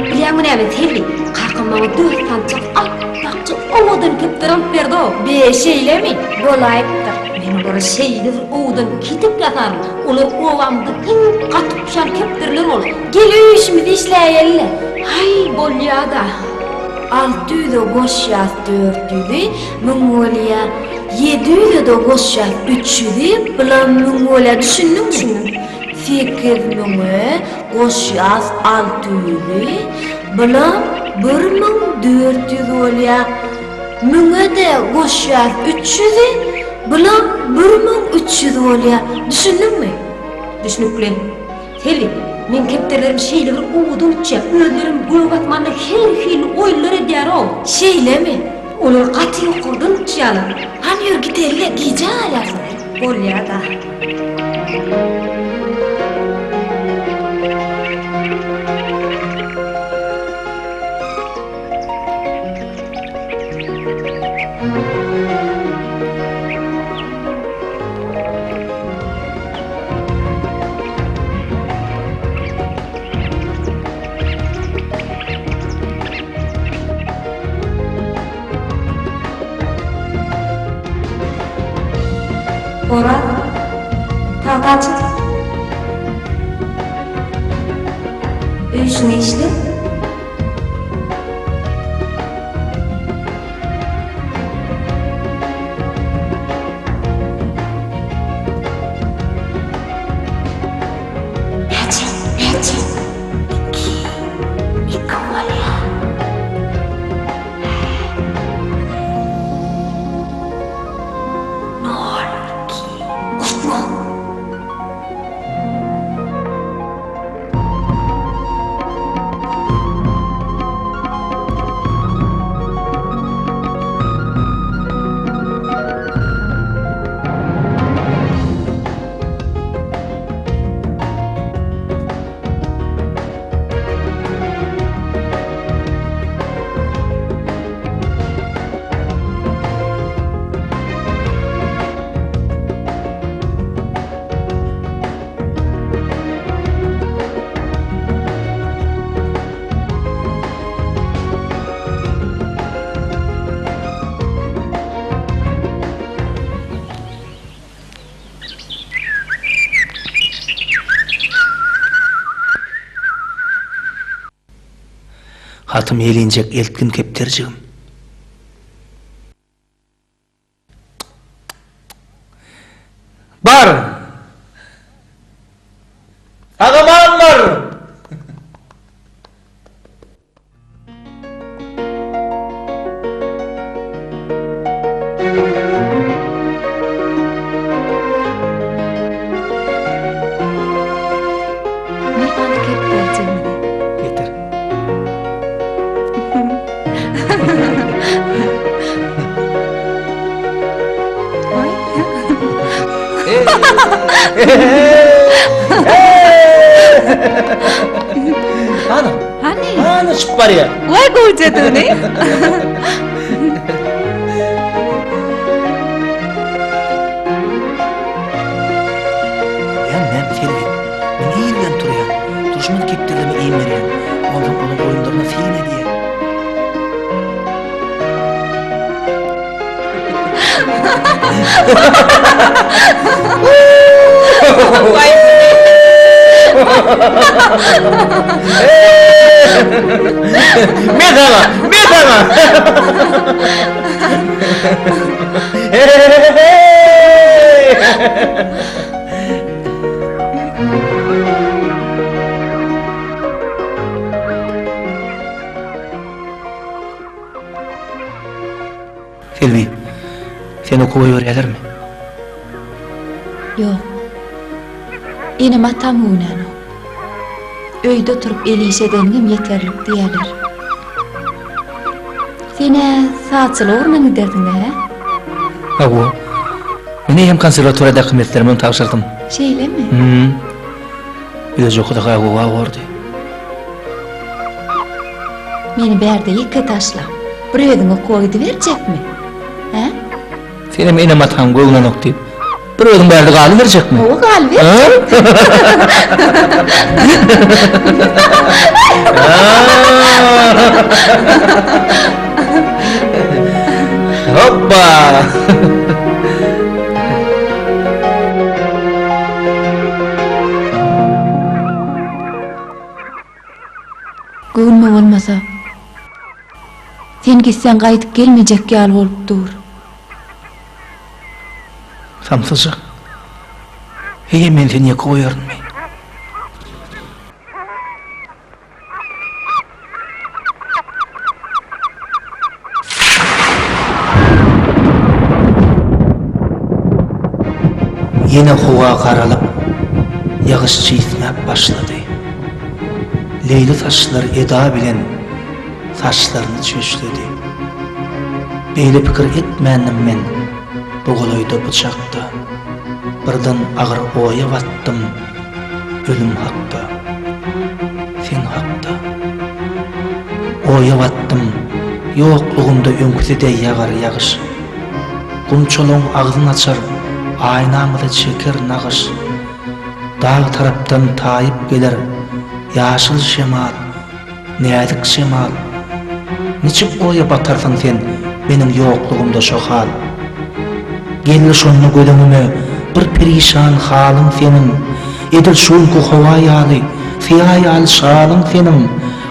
Bilýäňmi näme, Selbi, kakam maňa dört sanjak apbakja owadan kepderi alyp berdi-ow. Be, şeýlemi? Bolaýypdyr. Men olara şeýle bir owadan ketek ýasaryn, olar obamyzda iň gaty uçýan kepderiler bolar. Gel öý işimizi işläýeli-le. Haý, bolýa-da. Alty ýüze goşýas dört ýüzi, müň bolýa. Ýedi ýüze-de goşýas üç ýüzi, bulam müň bolýa. Düşündiňmi? Düşündim. Sekiz müňe goşýas alty ýüzi, bulam 1400 bolýa. Müňe-de goşýas üç ýüzi, bulam 1300 bolýa. Düşündiňmi? Düşnükli. Selbi, meň kepderilerim şeýle bir owadan uçýar, özlerem gök asmanda her hili oýunlar edýär-ow. Şeýlemi? Olar gaty ýokardan uçýarlar. Hany ýör gideli-le, gijä galýarsyň. Bolýa-da. Oraz, tagta çyk. Öý işiňi işle. Näçe? Näçe? Iki. Iki bolýar. Nol, iki. Goşma. Hatym ýelinjek eltgin kepderjigim. Bar! Sag-aman bar! Men ony kepderjigimizi. Getir. Hany? Hany? Hany çykyp barýar. Waý gowja duny. Ýa näme Selbi? Men irden turýan. Durşuma kepderilerime iým berýän. Onsoň olaň oýunlaryna syn edýän. Me saňa, me saňa. Selbi, seni okuwa goýberýärlermi? Ýok. Enem-atam göwnänok. Öýde oturyp el iş edeniňem ýeterlik diýýärler. Sen-ä sazçylyk ugrundan gidersiň-dä, hä? Hawa. Men eýýäm konserwatoriýadaky meslerimem tabşyrdym. Şeýlemi? Hüm. Bileje okasak-a gowy-a bordy. Meni bärde ýeke taşlap, bir özüň okuwa gidiberjekmi? Hä? Senem enem-ataň göwnenok diýip, bir özüň bärde galyberjekmi? Hawa, galyberjek. Hopba! Göwnüme bolmasa, sen gitseň gaýdyp gelmejek ýaly bolup dur. Samsyjak. Heý, men seni ýeke goýarynmy? Ýene howa garalyp, ýagyş çisňäp başlady. Leýli saçlar eda bilen saçlaryny çöşledi. Beýle pikir etmändim men bu golaýda bu çakda. Birden agyr oýa batdym. Ölüm hakda, sen hakda. Oýa batdym, ýoklugymda öňküsi deý ýagar ýagyş. Gunçalaň agzyn açar, aýnamyza çeker nagyş. Dag tarapdan taýyp geler ýaşyl şemal. Näzik şemal, niçik oýa batarsyň sen meniň ýoklugymda şo hal? Geldi şonda göz öňüme bir perişan halyň seniň, Edil şu günki howa ýaly, syýa ýaly şalyň seniň,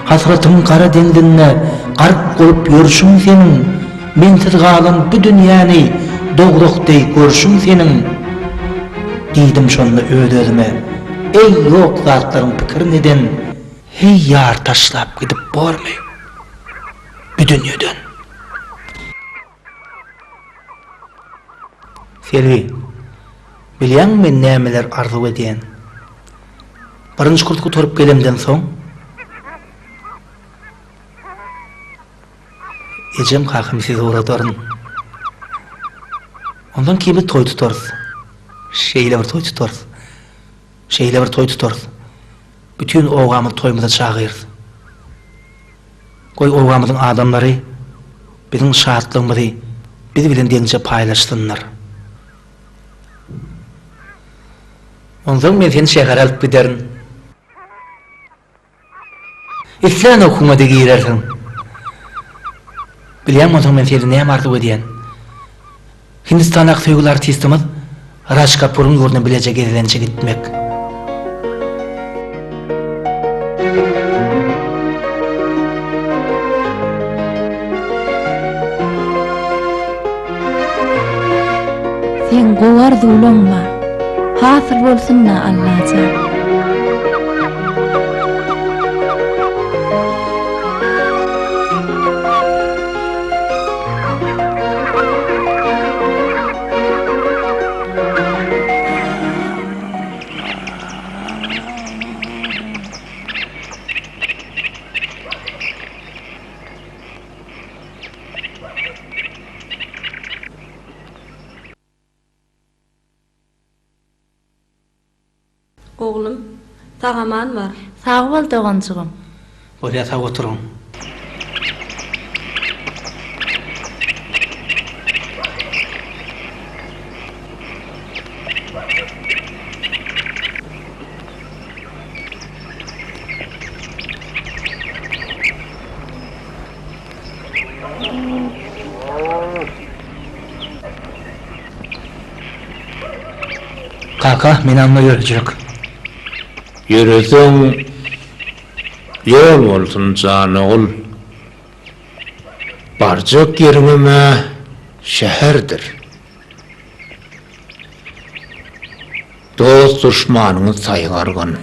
Hasratyň gara deňzinde gark bolup ýörşüň seniň, Mensiz galan bu dünýäni dowzah deý görşüň seniň. Diýdim şonda öz-özüme, Eý, ýok zatlaryň pikirin eden, Heý ýar taşlap gidip bormy bu dünýeden. Selbi, bilýäňmi men nämeler arzuw edýän? Birinji kurs gutaryp gelemden soň, ejem kakamy size ugradaryn. Ondan keyin biz toý tutarys. Şeýle bir toý tutarys. Şeýle bir toý tutarys. Bütin obamyzy toýumyza çagyrys. Goý, obamyzyň adamlary biziň şatlygymyzy biz bilen deňje paýlaşsynlar. Onsoň men seni şähere alyp giderin. Islän okuwyňa-da girersiň. Bilýäňmi onsoň men senden näme arzuw edýän? Hindistandaky söýgüli artistimiz Raj Kapuryň ýurduna bileje gezelenje gitmek. gowy arzuwlaň bar. Hasyl bolsun-da Allajan. Oglum, sag-aman bar. Sag bol doganjygym. Bolýa sag oturyň. Kaka, men amma ýörejek. Ýöreseň, ýol bolsun, jan ogul. Barjak ýeriňem-ä şäherdir. Dost-duşmanyňy saýgargyn.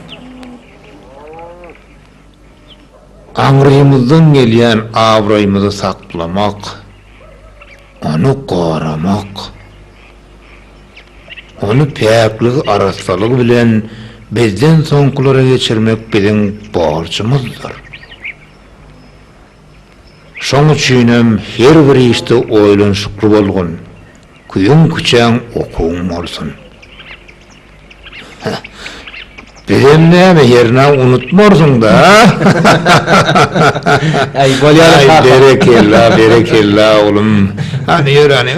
Aňrymyzdan gelýän abraýymyzy saklamak, ony goramak, ony päkligi, arassalygy bilen bizden soňkulara geçirmek biziň borjumyzdyr. Şoň üçinem her bir işde oýlanyşykly bolgun, küýüň-küçäň okuwyň bolsun. Bizem näme hernä unutmarsyň-da, a? Äý, bolýar-a Aý, kaka. berekella, berekella, oglum. Hany, ýör, hany.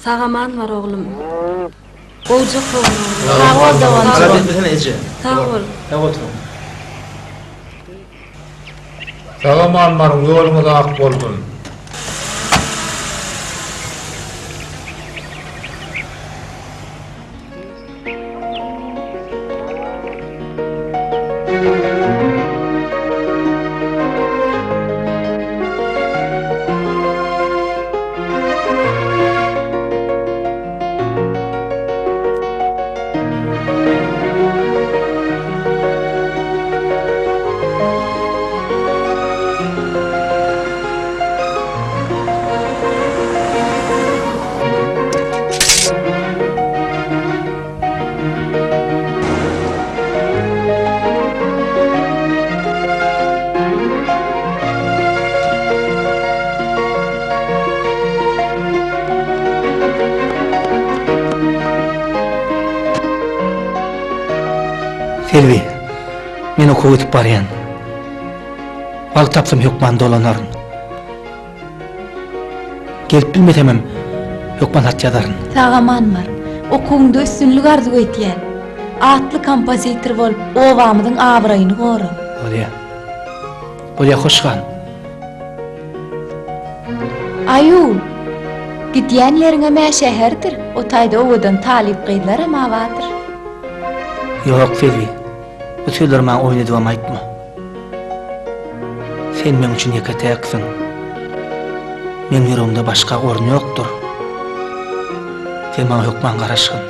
Sag-aman bar, oglum. Gowja kowun, oglum. Sag bol, doganjygym. Galat etmesene, eje. Sag bol. Sag oturyň. Sag-aman baryň, ýoluňyz ak bolsun! Selbi, men okuwa gidip barýan. Wagt tapsam hökman dolanaryn. Gelip bilmesemem hökman hat ýazaryn. Sag-aman bar. Okuwyňda üstünlik arzuw edýän. Atly kompozitor bolup, obamyzyň abraýyny gora. Bolýa. Bolýa hoş gal. Aýu! Gidýän ýeriňem-ä şäherdir, o taýda owadan talyp gyzlaram-a bardyr. Ýok, Selbi. Bu sözleri maňa oýun edibem aýtma. Sen meň üçin ýeke-täksiň. Meň ýüregimde başga orun ýokdur. Sen maňa hökman garaşgyn.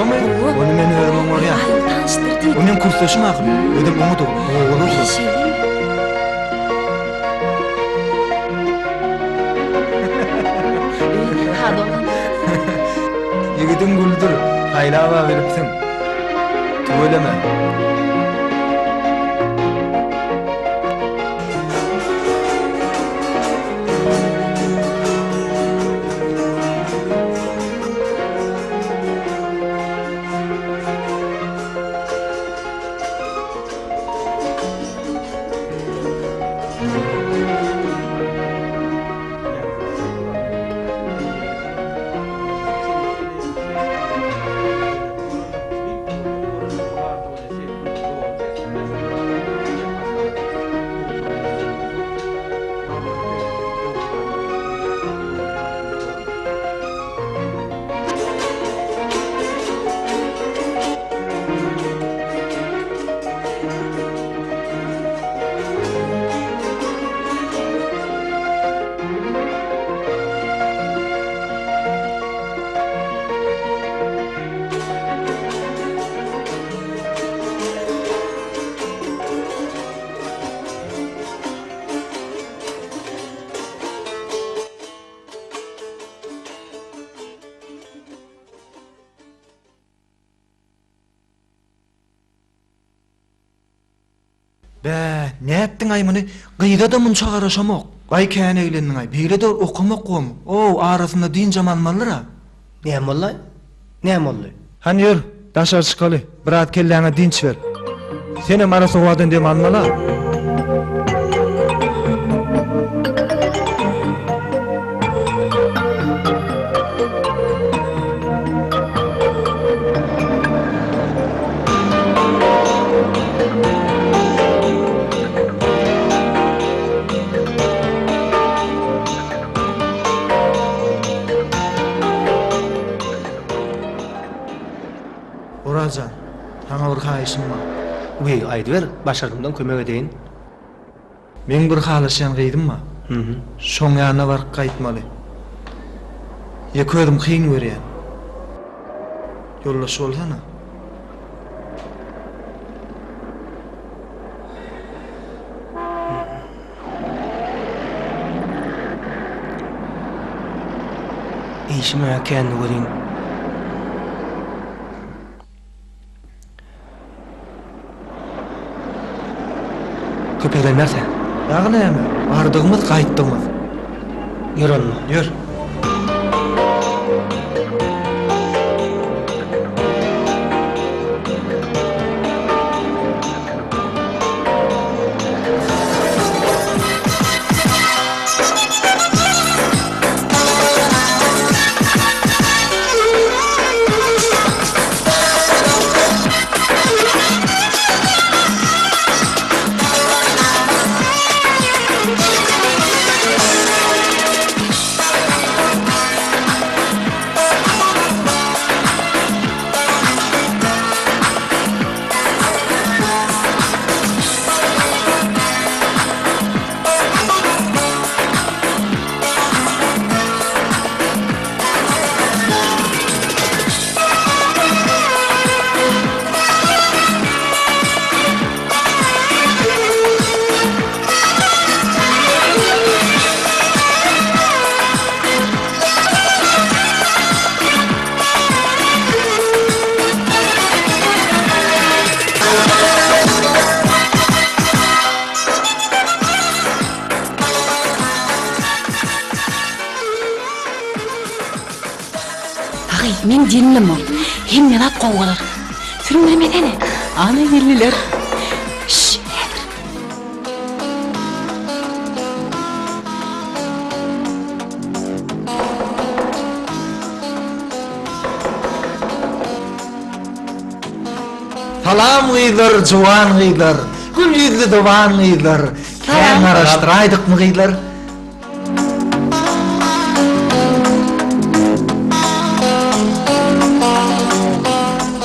Şomy? Ony men özüm oňarýan. Aýyl tanyşdyr diýdi. O meň kursdaşym ahyry. Özem oňat oglan. Owaly oglan. Şeýlemi? Ha dogan. Ýigidiň güldür. Saýlab-a bilipsiň. Tüweleme. Bä, nätdiň-aý muny? Gyza-da munça garaşamok. Gaý kän eglendiň-aý. Beýle-de okamak gowmy? Ow, arasynda dynjam almalydyr-a. Näme boldy-aý? Näme boldy? Hany ýör, daşary çykaly, biraz kelläňe dynç ber. Senem arassa howadan dem almaly-a. Oraz jan, saňa bir haýyşym bar. Wiý, aýdyber, başardymdan kömek edeýin. Meň bir halaşýan gyzym bar. Şoň ýanyna baryp gaýtmaly. Ýeke özüm kyn görýän. Ýoldaş bolsana. Işim-ä kändi welin. Köp eglenmersen. Dagy näme, bardygymyz, gaýtdygymyz. Ýör onda. Ýör. Agy, meň gelnim ol. Hemme zat gowy bolar. Süründirmesene. Ana geldiler. Şş, häzir. Salam gyzlar, juwan gyzlar, gül ýüzli dowan gyzlar. Kän garaşdyraýdykmy gyzlar?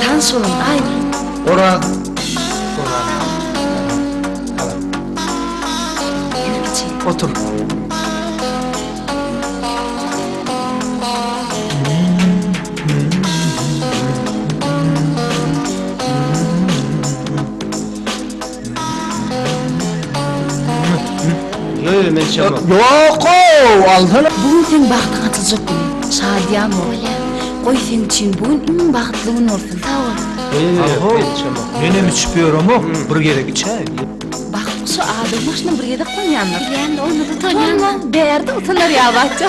Tanyş boluň, Aýgül. Oraz. Oraz. Salam. Ýör geçeýin. Otur. Ýok, men içemok. Ýok-ow, alsana. Bu gün seň bagtyň açyljak güni. Şadyýan bol. Bolýa. Goý seň üçin bu gün iň bagtly gün bolsun. Sag bol. Ýok, men içemok. Menem içip ýöremok, bir gezek içäý. Bagt guşy adam başyna bir gezek gonýandyr. Bilýän-de, onda-da utanýan. Utanma, bärde utanar ýaly-aç.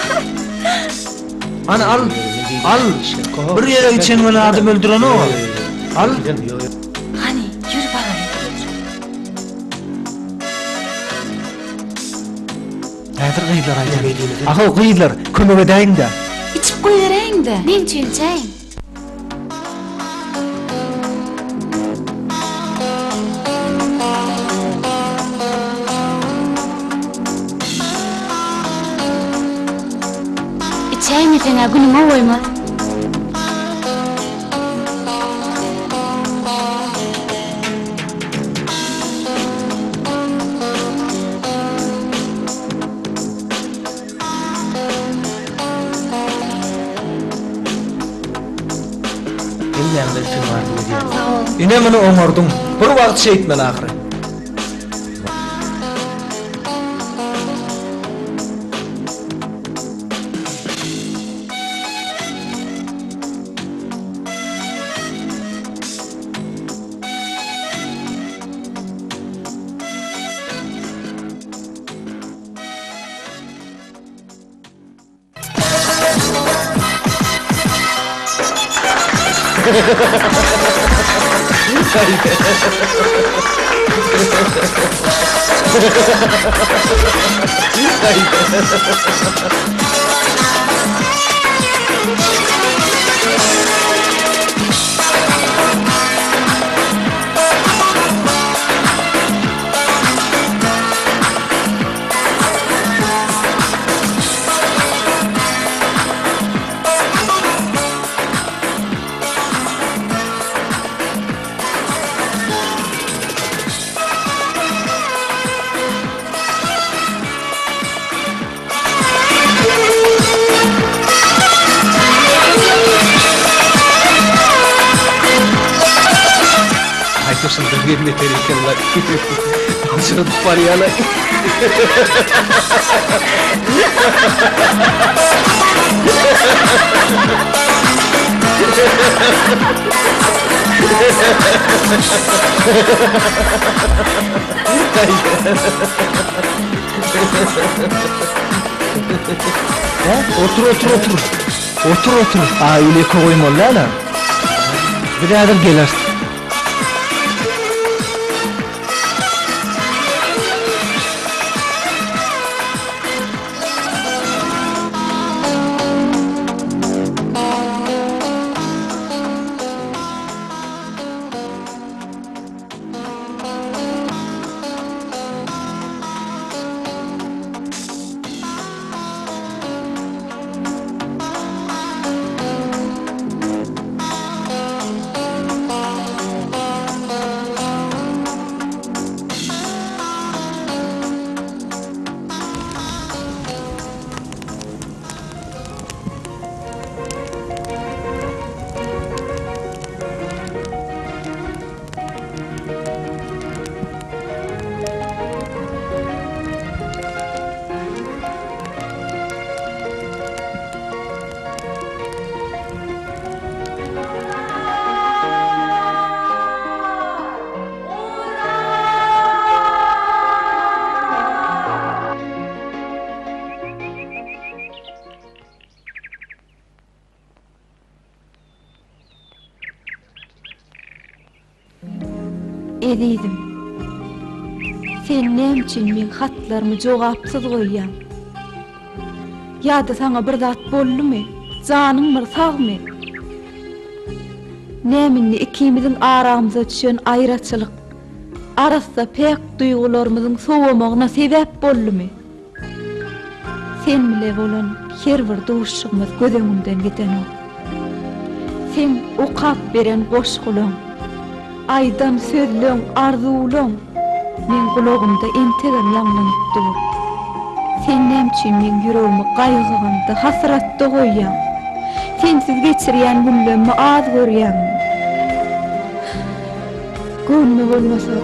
Hany al, al. Bir gezek içen weli adam öldürenok. Al. Hany, ýür baraly. Häzir gyzlar aýdar. Ahow gyzlar, kömek edäýiň-dä. Içip goýberäýiň-dä. Meň üçin içäýiň. Içäýmeseň-ä günüňe goýmaz. Hemmäňize üstün arzuw edýän. Sag bol. Ine muny oňardyň. Bir wagt şeýtmeli ahyry. Aýdyşyndan bir beter eken-laý. Aljyradyp barýa-laý. Otur, otur, otur. Otur, otur. A, ýeke goýmaly däl-ä. Biz häzir geleris. Ezizim, sen näme üçin meň hatlarymy jogapsyz goýýaň? Ýa-da saňa bir zat boldumy? Janyň bir sagmy? Näme indi ikimiziň aramyza düşen aýraçylyk, arassa päk duýgularymyzyň sowamagyna sebäp boldumy? Sen bile bolan her bir duşuşygymyz göz öňümden gidenok. Seň okap beren goşgulaň, aýdan sözleň, arzuwlaň meň gulagymda entegem ýaňlanyp dur. Sen näme üçin meň ýüregimi gaýgy-gamda, hasratda goýýaň? Sensiz geçirýän günlemmi az görýäňmi? Göwnüme bolmasa,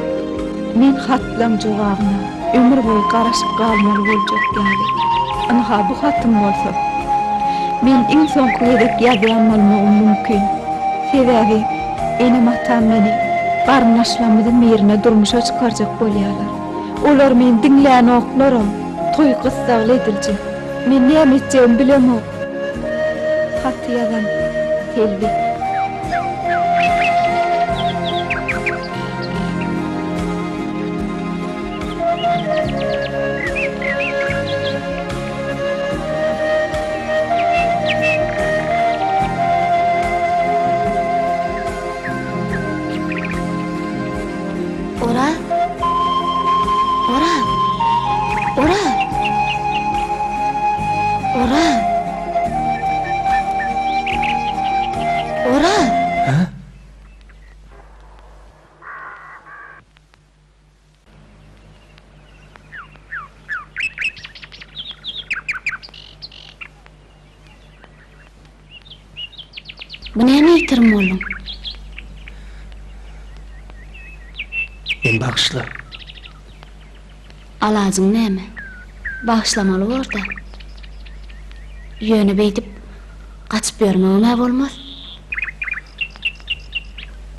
meň hatlaň jogabyna. ömür boýy garaşyp galmaly boljak ýaly. Ynha, bu hatym bolsa, men iň soňky gezek ýazýan bolmagym mümkin. Sebäbi enem-atam meni garyndaşlarymyzyň birine durmuşa çykarjak bolýarlar. Olar meni diňlänoklaram, toý gyssagly ediljek. Men näme etjegimi bilemok. Haty ýazan Selbi. Oraz! Oraz! Oraz! Oraz! Oraz! Hä? Bu näme ýitirim bolduň? Meni bagyşla. Alajyň näme? Bagyşlamaly bor-da. Ýöne beýdip gaçyp ýörmegem-ä bolmaz.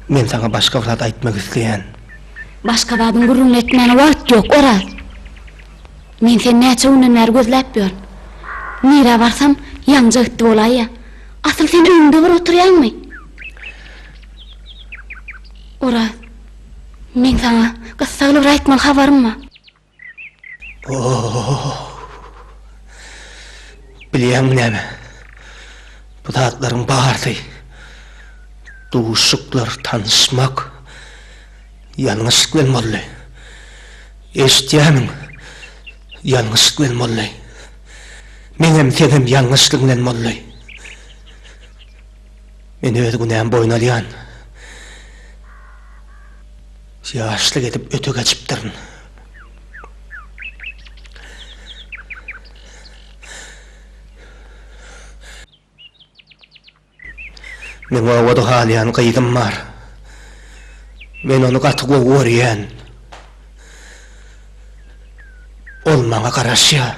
Men saňa başga bir zat aýtmak isleýän. Başga zadyň gürrüňini etmäne wagt ýok, Oraz. Men seni näçe günden bäri gözläp ýörün. Nirä barsam, ýaňja gitdi bolaýýa. Asyl sen öýüňde bir oturýaňmy? Oraz, meň saňa gyssagly bir aýtmaly habarym bar. Oh! Bilýäňmi näme? Bu zatlaryň barysy duşuklar, tanyşmak ýalňyşlyk bilen boldy. Eşitýärmiň? Ýalňyşlyk bilen boldy. Meňem, seňem ýalňyşlyk bilen boldy. Men öz günämi boýun alýan. Ýaşlyk edip öte geçipdirin. Meň obada galýan gyzym bar. Men ony gaty gowy görýän. Ol maňa garaşýar.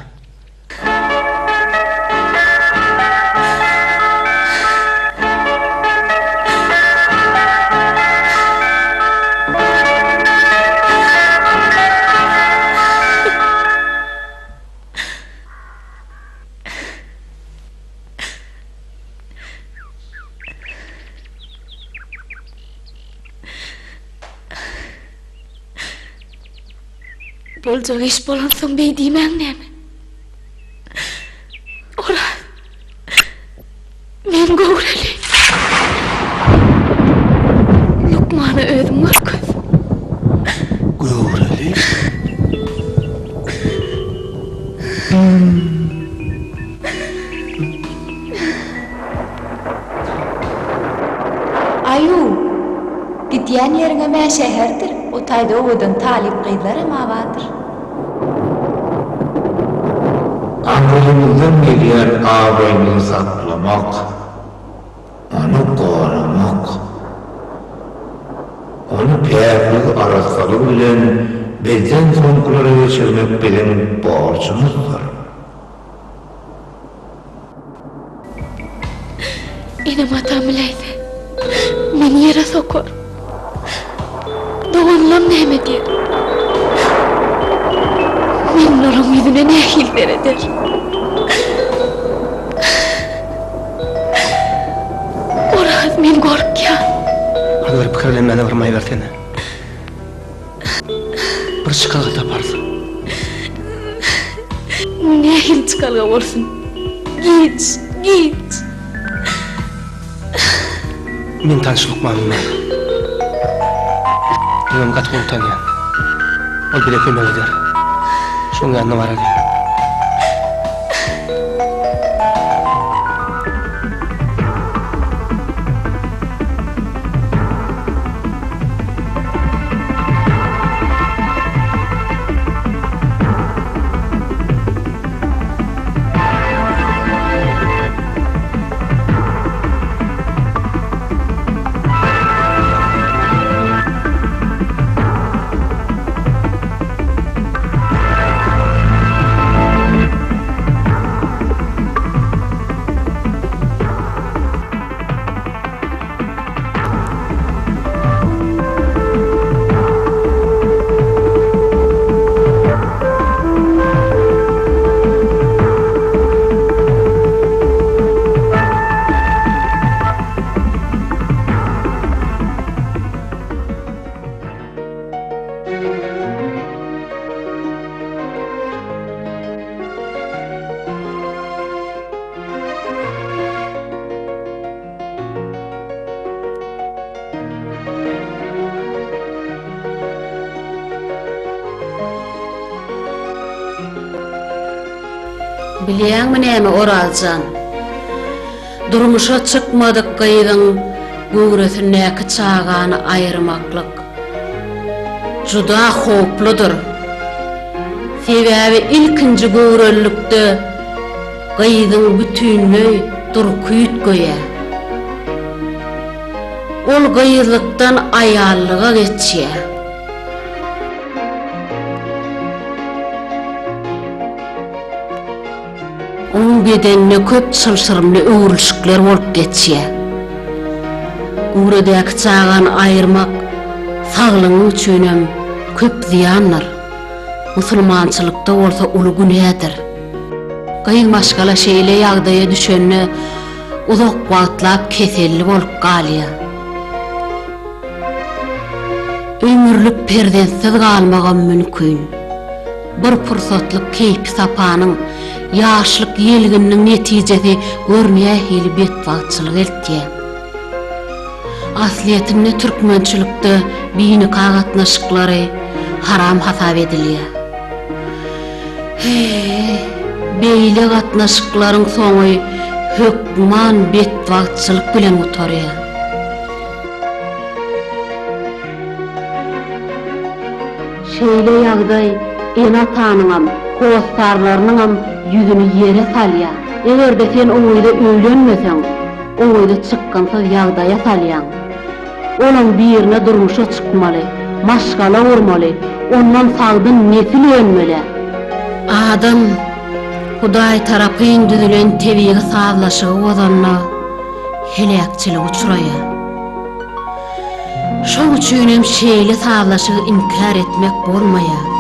Boljak iş bolansoň beý diýmäň näme? Oraz, men göwreli. Lukmana özüň görkez. Göwreli? Aýu! Gidýän ýeriňem-ä şäherdir, o taýda owadan talyp gyzlaram abadyr. Aňrymyzdan gelýän abraýymyzy saklamak, ony goramak, ony päkligi, arassalygy bilen bizden soňkulara geçirmek biziň borjumyzdyr. Enem-atam biläýse, meni ýere sokar. Doganlam näme diýer? Men olaryň ýüzüne nähili serederin? Oraz, men gorkýan. Hany bir pikirlenmäne bir maý bersene. Bir çykalga taparsyň. Nähili çykalga bolsun? Giç, giç. Meň tanyş lukmanym bar. Men ony gaty gowy tanýan. Ol bize kömek eder. Şoň ýanyna baraly. Bilýäňmi näme, Oraz jan? Durmuşa çykmadyk gyzyň göwresindäki çagany aýyrmaklyk juda howpludyr. Sebäbi ilkinji göwrelilikde gyzyň bütinleý durky üýtgeýär. Ol gyzlykdan aýallyga geçýär. Onuň bedeninde köp çylşyrymly öwrülişikler bolup geçýär. Göwredäki çagany aýyrmak saglygyň üçinem köp zyýandyr. Musulmançylykda bolsa uly günädir. Gyz maşgala şeýle ýagdaýa düşende uzak wagtlap keselli bolup galýar. Ömürlik perzentsiz galmagam mümkin. Bir pursatlyk keýpi-sapanyň, ýaşlyk ýelgininiň netijesi gör nähili betbagtçylyga eltýär. Aslyýetinde türkmençilikde binika gatnaşyklary haram hasap edilýär. Heý, beýle gatnaşyklaryň soňy hökman betbagtçylyk bilen gutarýar. Şeýle ýagdaý ene-atanyňam, hossarlarynyňam ýüzüni ýere salýar. Eger-de sen o gyza öýlenmeseň, o gyzy çykgynsyz ýagdaýa salýaň. Olam birine durmuşa çykmaly, maşgala gurmaly, ondan sagdyn nesil önmeli. Adam Hudaý tarapyn düzülen tebigy sazlaşygy bozanda heläkçilige uçraýar. Şoň üçinem şeýle sazlaşygy inkär etmek bolmaýar.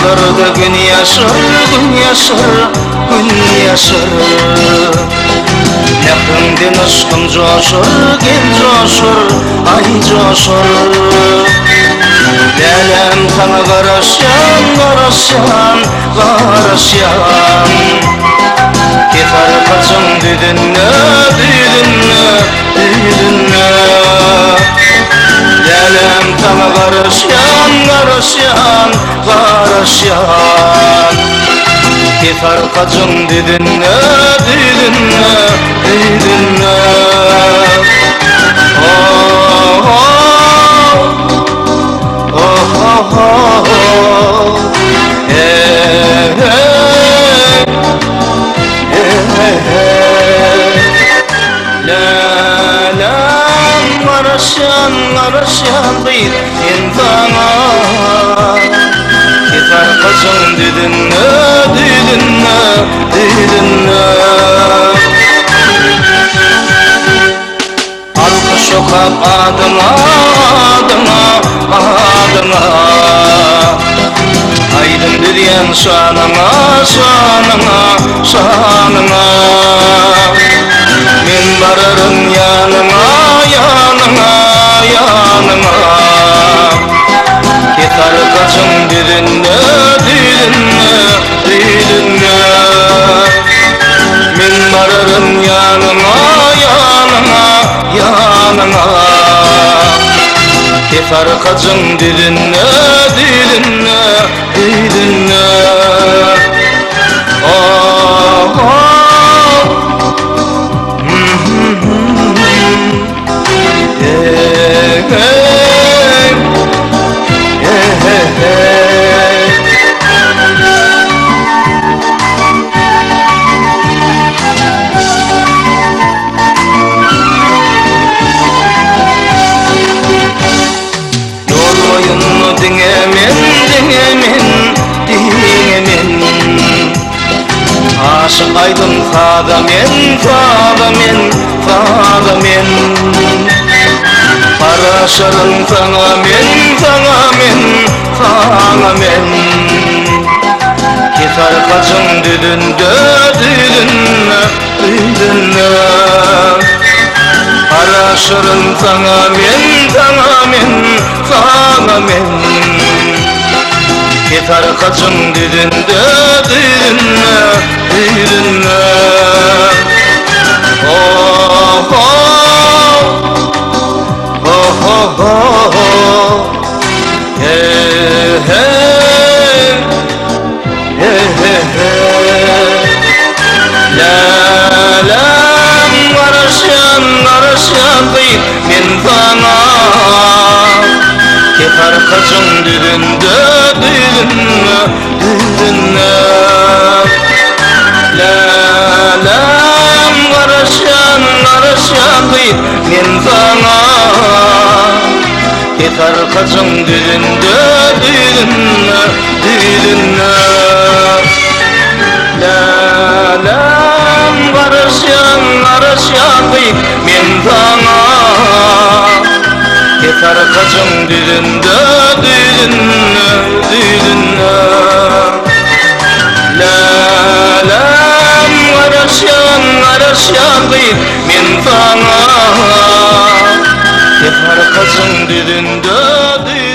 Bulutlarda gün ýaşar, gün ýaşar, gün ýaşar. Mähriňden yşkym joşar, gel joşar, aý joşar. Läläm saňa garaşýan, garaşýan, garaşýan. Kesarkajyň düzünde, düzünde, düzünde. Läläm saňa garaşýan, garaşýan, garaşýan. Kesarkajyň düzünde, düzünde, düzünde. Oh-oh, oh-oh-oh, hey-hey, hey-hey-hey. Läläm garaşýan, garaşýan gyz men saňa. Kesarkajyň düzünde, düzünde, düzünde. Alkyş okap adyňa, adyňa, adyňa. Aýdym düzýän şanyňa, şanyňa, şanyňa. Men bararyn ýanyňa, ýanyňa, ýanyňa. Kesarkajyň düzünde, düzünde, düzünde. Men bararyn ýanyňa, ýanyňa, ýanyňa. Kesarkajyň düzünde, düzünde, düzünde. Oh-oh. Hey-hey. Hey-hey-hey. Ýol boýunda diňe men, diňe men, diňe men. Aşyk aýdym saza men, saza men, saza men. Garaşaryn saňa men, saňa men, saňa men. Kesarkajyň düzünde, düzünde, düzünde. Garaşaryn saňa men, saňa men, saňa men. Kesarkajyň düzünde, düzünde, düzünde. Oh-oh, oh-oh-oh, hey-hey, hey-hey-hey. Läläm garaşýan, garaşýan gyz men saňa. Kesarkajyň düzünde, düzünde, düzünde. Läläm garaşýan, garaşýan gyz men saňa. Kesarkajyň düzünde, düzünde, düzünde. Läläm garaşýan, garaşýan gyz men saňa. Kesarkajyň düzünde, düzünde, düzünde. Läläm garaşýan, garaşýan gyz men saňa. Kesarkajyň düzünde, düzünde.